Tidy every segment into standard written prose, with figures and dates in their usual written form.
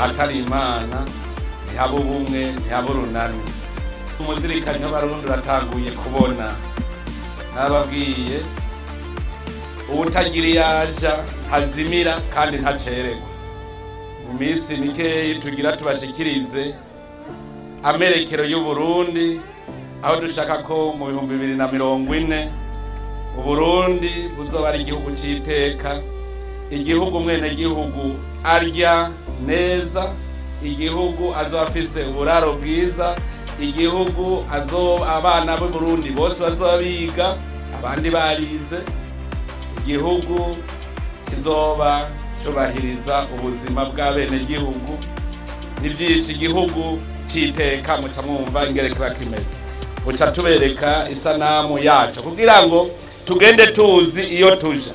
Ahatari Imana ntihaba ubumwe, ntihaba urunani. Umuzirikanyi w'Abarundi uratanguye kubona. Nababwiye, uwutagira iyo aja ntazimira kandi ntacererwa. Mu minsi mikeyi tugira tubashikirize amerekero y'Uburundi, aho dushaka ko mu 2040 Uburundi buzoba ari igihugu c'iteka, igihugu mwene gihugu arya neza, igihugu azoba afise uburaro bwiza, igihugu abana b'Uburundi bose bazoba biga, abandi barize, igihugu kizoba cubahiriza ubuzima bw'abenegihugu. Ni vyinshi, igihugu c'iteka. Muca mwumva ingere kiba kimeze, muca tubereka isanamu yaco kugira ngo tugende tuzi iyo tuja.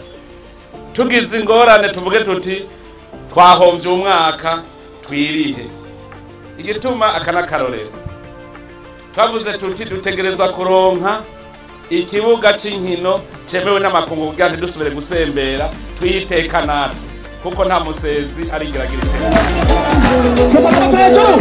Tugize ingorane tuvuge tuti twahomvye umwaka, twirihe. Igituma aka n'akarorero, twavuze tuti dutegerezwa kuronka ikibuga c'inkino cemewe n'amakungu kugira ntidusubire gusembera, twiteka natwe, kuko nta musezi arigeragira iteka. Amaboko hejuru.